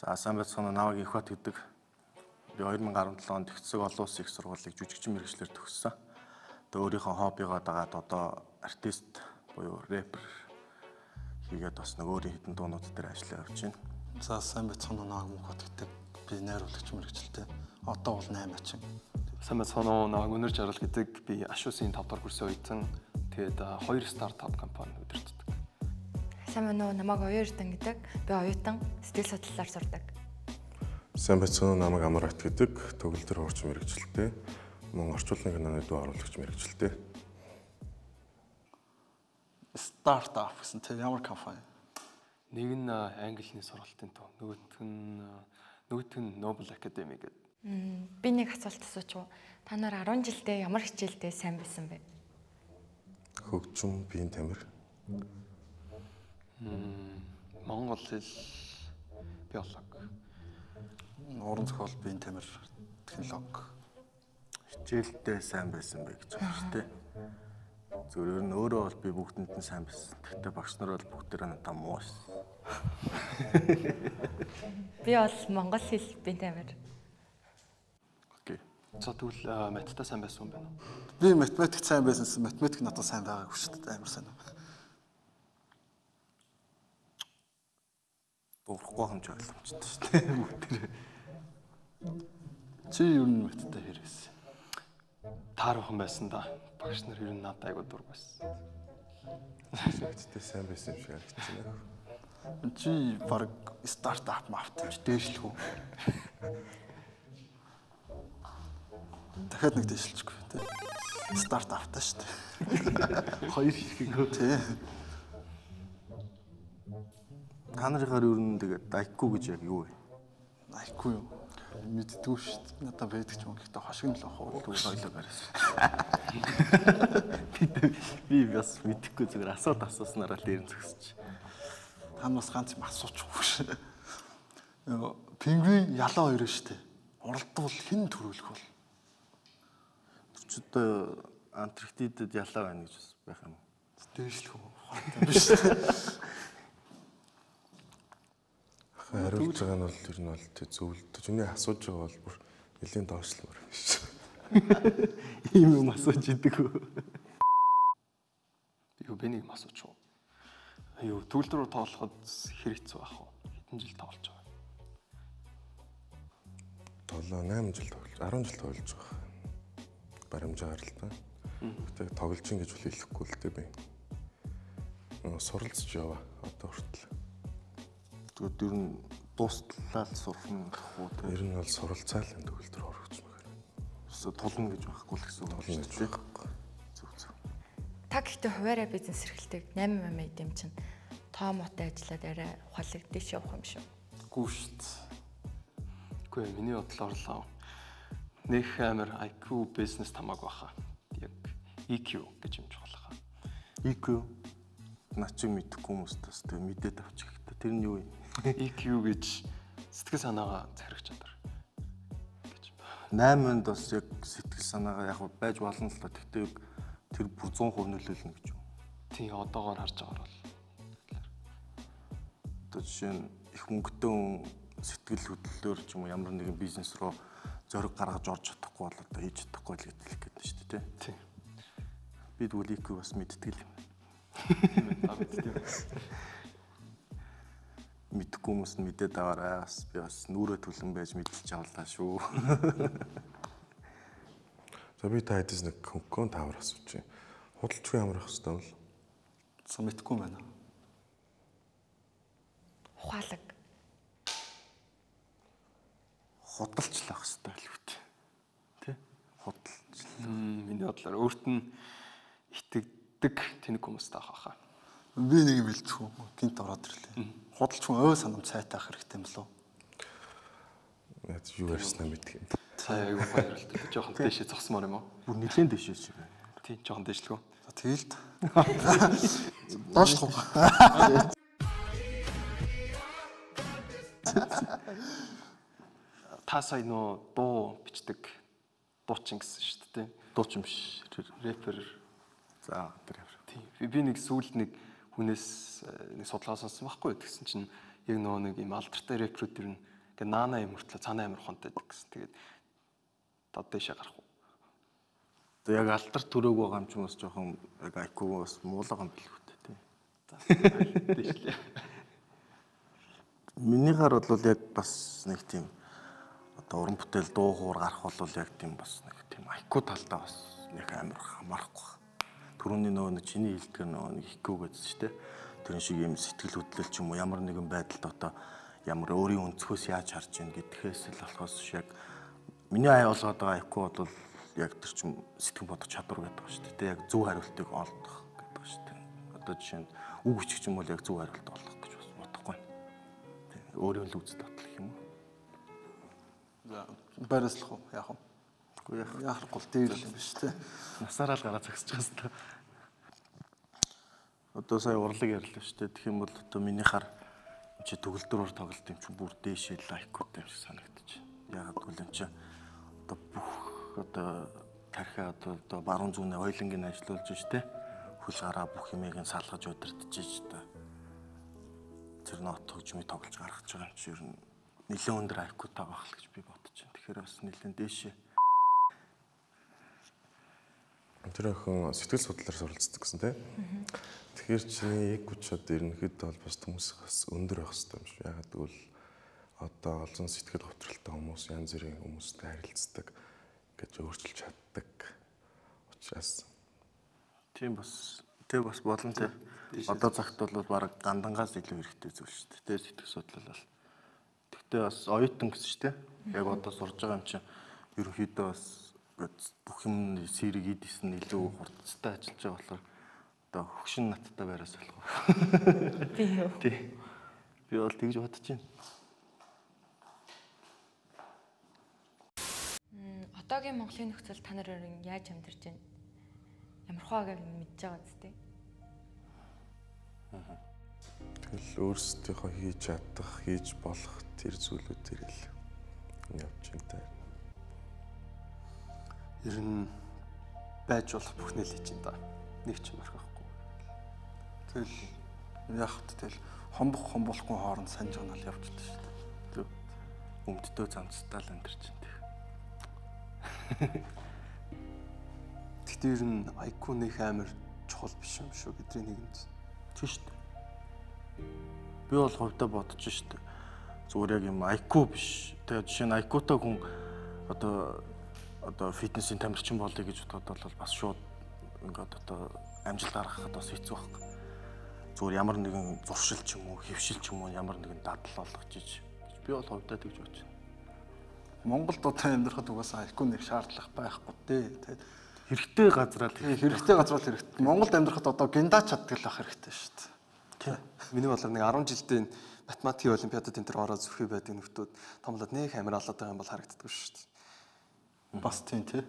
За сайн байцгаана уу, намайг Инхбат гэдэг. Би 2017 онд Тэгтсэг олон улсын их сургуулийг жүжигчин мэргэжлээр төгссөн. Тэгээ өөрийнхөө хоббигоо дагаад одоо артист буюу рэпер хийгээд бас нэг өөрийн хэдэн дуунууд дээр ажиллаж явж байна. За сайн байцгаана уу, намайг Мөнхбат гэдэг. Би найруулагч мэргэжилтэй. Одоо бол 8 ачин. Сайн байцгаана уу, намайг Өнөр Жаргал гэдэг. Би Ашуусын 5 дахь курсын оюутан. Тэгээд 2 стартап компани удирддаг. Сайн байна уу, намайг Оюун Эрдэн гэдэг. Би оюутан, сэтгэл судлалаар сурдаг. Сайн байцгаана уу, намайг Амарат гэдэг. Төгөлдөр хуурч мэргэжилтэй. Мөн орчуулгын киноны дуу оруулагч мэргэжилтэй. Стартап гэсэн тэр ямар компани? Нэг нь английн сургалтын төв, нөгөөх нь Nobel Academy гэдэг. Би нэг асуулт асуучих уу? Та нар 10 жилдээ ямар хичээлдээ сайн байсан бэ? Хөгжим, биеийн тамир. Монгол хэл, биологи. Уран зохиол, биеийн тамир, технологи. Хичээлдээ сайн байсан бэ гэж байна шүү дээ. Зүгээр ер нь өөрөө бол би бүгдэнд нь сайн байсан. Гэхдээ багш нар бол бүгдээрээ надад муу байсан. Би бол монгол хэл, биеийн тамир. Окей. За тэгвэл математикт сайн байсан юм байна уу? Би математикт сайн байсанс математик надад сайн байгаагүй шүү дээ. Амар сайн. Дуурахгүй хэмж ойлгомжтой шүү дээ. Бүгдээрээ. Чи ер нь математикт хэр байсан? Тааруухан байсан да. Багш нар ер нь надад айгуу дург байсан. Математикт сайн байсан юм шиг харагдаж байна. Чи баг стартап мафт юм чи дээшлэх үү? Дахиад нэг дээшилчихгүй тий. Стартаптай шүү дээ. Хоёр хэрэг тий. Та нарынхаар ер нь тэгээд IQ гэж яг юу вэ? IQ юу? Мэддэггүй шүү дээ. Надад байдаг ч юм гэхдээ хошиг нь л ах уу ойлоо барьсан. Би бас мэдэхгүй зүгээр асуулт асууснараа л дээр нь зөксөж. Та нар бас ганц юм асуучихгүй шээ. Пингвин ялаа хоёр шүү дээ. Уралдвал хэн төрүүлэх вэ? Тэр ч одоо Антарктидад ялаа байна гэж бас байх юм уу? Дээшлэх үү? Ухаантай биш үү? Хариулж байгаа нь бол ер нь бол зөвлөлт. Чиний асууж байгаа бол бүр нэлийн доошлмоор байна шүү. Ийм юм асууж идэг үү? Юу би нэг юм асууч уу? Юу төгөлдөр тоглоход хэр хэцүү байх вэ? Хэдэн жил тоглож байгаа? 7 8 жил тоглож, 10 жил тоглож байгаа. Баримжаар л да. Гэтэ тоглож ин гэж хэлэхгүй л дээ би. Суралцж яваа одоо хүртэл. Тэгээд ер нь дуустлаа л сурах юм гэх үү те. Ер нь бол суралцаал энэ төгөлдөр хорогч мөхөр. Өсө тулна гэж байхгүй л гэсэн үг тулна гэж байхгүй. Зөв зөв. Та гэхдээ хуваараа бизнес эрхэлдэг 8 8 эдэм чинь тоо мотой ажиллаад арай ухаалаг дэш явах юм шүү. Гүү шүү дээ. Үгүй миний бодлоор л нэх амар IQ бизнес тамаагүй баха. Яг EQ гэж юм чухал хаа. EQ над чи мэдэхгүй хүмүүст бас тэг мэдээд авчих хэрэгтэй. Тэр нь юу юм? EQ гэж сэтгэл санаагаа захирах чадвар гэж. 8-нд бас яг сэтгэл санаагаа яг байж болно л та. Гэхдээ тэр бүр 100% нөлөөлнө гэж юу? Тийм одоогоор харж байгаагаар бол. Одоо жишээ нь их мөнгөтэй хүн сэтгэл хөдлөлөөр ч юм уу ямар нэгэн бизнес руу зориг гаргаж орж чадахгүй бол одоо хийж чадахгүй л гэж хэлэх гээд байна шүү дээ. Тийм. Би тэгвэл EQ бас мэддэг л юм. Тийм ээ. Та мэддэг юм. Мэдхгүй хүмүүс нь мэдээд аваарай. Бас би бас нүрэ түлэн байж мэдэлж авлаа шүү. За би та хэдээс нэг хөнгөн таавар асууж байна. Худалчгүй ямар ах хэвээр бол? За мэдхгүй байна. Ухаалаг. Худалч л ах хэвээр л үү. Тэ? Худалч. Миний бодлоор өөрт нь итгэдэг тэнэг хүмүүстэй авах хаа. Би нэг юм хэлчихв. Гинт ороод ирлээ. Худалч хүн ой санамж сайтай ах хэрэгтэй юм лөө. Наад юу ярьснаа мэдэх юм. Сая аягүй гоё ярилт. Жохон дээшээ зогсмоор юм уу? Бүр нэлээд дэшээ шиг байна. Тийм жохон дээшлгөө. За тэгэл доошлох уу? Та сая нөө дуу бичдэг дуучин гэсэн шүү дээ. Дуучин биш. Рэпер. За тэр. Тийм. Би нэг сүүлд нэг хүнээс нэг судалгаа сонссон байхгүй. Тэгсэн чинь яг нөгөө нэг юм алдартай рэпрүүд ер нь Ингээ наана юм хүртлээ цаанаа амар ухаантай байдаг гэсэн. Тэгээд одоо дээшээ гарах уу? Одоо яг алдар төрөөг байгаа юм ч юм бас жоохон яг IQ бас муулага юм билүү те. Тийм. За дээшлээ. Минийхаар бол яг бас нэг тийм одоо уран бүтээл дуу хуур гарах бол яг тийм бас нэг тийм IQ талдаа бас нэг амар хамаарахгүй. Түрүүний нөгөө нэг чиний хэлдэг нөгөө нэг IQ гэдсэн шүү дээ. Тэр шиг юм сэтгэл хөдлөл ч юм уу ямар нэгэн байдалд одоо ямар өөрийн өнцгөөс яаж харж ийн гэдгээс л болохоос яг миний ай олгоод байгаа IQ бол яг тэр чинь сэтгэн бодох чадвар гэдэг ба шүү дээ. Тэ яг зөв хариултыг олдох гэдэг ба шүү дээ. Одоо жишээ нь үг бичих юм бол яг зөв хариулт олох гэж бас бодохгүй. Тэ өөрийн л үзэл бодол гэх юм уу? За байраслах уу? Яах вэ? Үгүй яах. Яахгүй л дээр л юм биш үү? Насаараа л гараа зогсож байгаа хэвээр. Одоо сая урлаг ярьлаа шүү дээ. Тэгэх юм бол одоо миний хар чи төгөлдрөөр тоглолт юм чи бүр дээшээ л IQ-тай юм шиг санагдчих. Яагаад гэвэл энэ чи одоо бүх одоо тархиа одоо баруун зүүнээ ойлонг нь ажиллуулж штэ. Хөл гараа бүх юмыг нь салгаж удирдах ж одоо тэр нот хөгжмийг тоглож гаргаж байгаа юм чи ер нь нэлээд өндөр IQ-тай байх л гэж би бодож байна. Тэгэхээр бас нэлээд дээшээ. Тэр охин сэтгэл судлаар суралцдаг гэсэн тийм. Тэгэхээр чиний яг үчид ерөнхийдөө бол бас хүмүүс бас өндөр байх хэрэгтэй юм шиг. Яагаад гэвэл одоо олон сэтгэл готролтой хүмүүс янз бүрийн хүмүүстэй харилцдаг гэж өөрчилж чаддаг. Учраас тийм бас тэг бас болно тийм. Одоо цагт бол баг гандангаас илүү хэрэгтэй зүйл шүү дээ. Тэ сэтгэл судлал бол. Тэгтээ бас оюутан гэсэн шүү дээ. Яг одоо сурж байгаа юм чинь ерөнхийдөө бас бүх юм сэрэг идсэн илүү хурдцтай ажиллаж байгаа болохоор одоо хөгшин наттай байраас болох. Би юу? Тий. Би бол тэгж бодож байна. Одоогийн Монголын нөхцөл та нар өөр яаж амьдарч байна? Ямар хаагааг мэдж байгаа зү? Тэгэл өөрсдийнхөө хийж чадах, хийж болох тэр зүйлүүд тэрэл явж байна. Ер нь байж болох бүхнээ л хийж байна да. Нэг ч юм орхихгүй. Тэгэл яах вэ? Тэгэл хомбох хомболгүй хооронд санаж байгаа нь явж л шүү дээ. Өмддөө замцтай л амьдарч байна. Гэхдээ ер нь IQ нэх амар чухал биш юм шүү бидний нийгэмд. Тийм шүү дээ. Би бол хувьдаа бодож шүү дээ. Зүгээр яг юм IQ биш. Тэгээ жишээ нь IQ-тай хүн одоо фитнесийн тамирчин болъё гэж бодоход бол бас шууд ингээд одоо амжилт гаргахад бас хэцүү байхгүй. Зүгээр ямар нэгэн зуршил ч юм уу, хэвшил ч юм уу ямар нэгэн дадал болгож иж гэж би бол хувьдаа тэгж бодож байна. Монголд одоо амьдрахад угаасаа IQ нэг шаардлага байхгүй дээ. Тэгээд хэрэгтэй газраа л хэрэгтэй газраа л хэрэгтэй. Монголд амьдрахад одоо гинда чаддаг л байх хэрэгтэй шүү дээ. Тийм. Миний бодлоор нэг 10 жилдээ математикийн олимпиадад энэ төр ороод зүрхий байдаг нөхдүүд томлоод нэг амар алаад байгаа юм бол харагддаггүй шүү дээ. Бас тийм тий.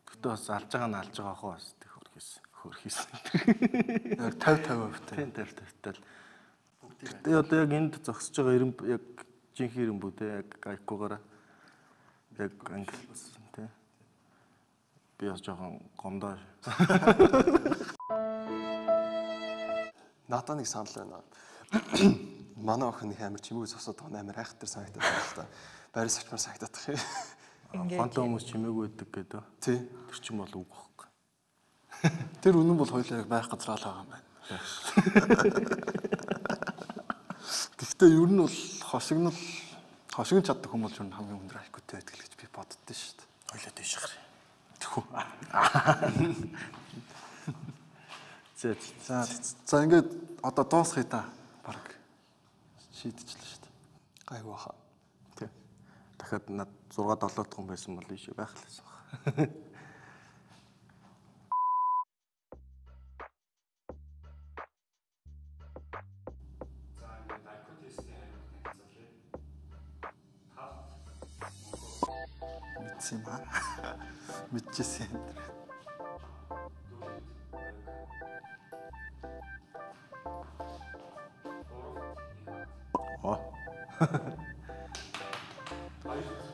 Гэтэ бас алж байгаа нь алж байгаа хоо бас тэг хөрхийсэн. Яг 50 50%. Тийм 50 50-тай л. Гэтэ одоо яг энд зогсож байгаа ирэн яг жинхэнэ ирэн бүү те яг IQ-гаараа яг англи тий. Би бас жоохон гомдоо. Надаа нэг санал байна. Манай охин их амар чимээгүй зогсоод байгаа амар айхтар санагдаад байна л да. Байр сочмор санагдаад тах юм. Ухаантай хүмүүс чимээгүй байдаг гэдэг. Тий. Тэр чинь бол үг байхгүй. Тэр үнэн бол хоёулаа яг байх газраа л байгаа юм байна. Гэхдээ ер нь бол хошигнол хошигн чаддаг хүмүүс ер нь хамгийн өндөр IQ-тэй байдаг л гэж би боддоо шүү дээ. Хоёулаа дээш гарах. Тэхүү. За за ингээд одоо дуусгая та. Бараг шийдчихлээ шүү дээ. Гайгүй баха. Тий. Дахиад над 6 7 дахь хүн байсан бол ийш байх л байсан баг. За ингээд IQ тестийн хариултыг танилцуулъя. Тавт Мэдсэн юм аа. Мэдчихсэн юм. дөрөвт гуравт Нихат. Оо. Хоёрт Амар.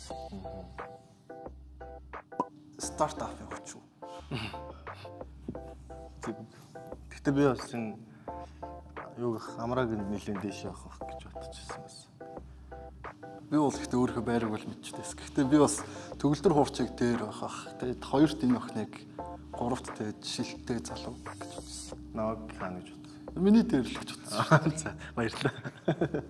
За ингээд нэгт Стартапын хүч үү? Тэг Гэтэ би бас энэ юу гэх амрааг нэлийн дээш явах байх гэж бодчихсон бас. Би бол ихтэй өөрийнхөө байрыг бол мэдчихсэн. Гэхдээ би бас төгөлдөр хуурчиг дээр байх ах. Тэгээд хоёрт энэ охиныг, гуравт тэгээд шилттэй залуу гэж бодсон. Намайг хаана гэж бодсон? Миний дээр л гэж бодсон. За, баярлалаа.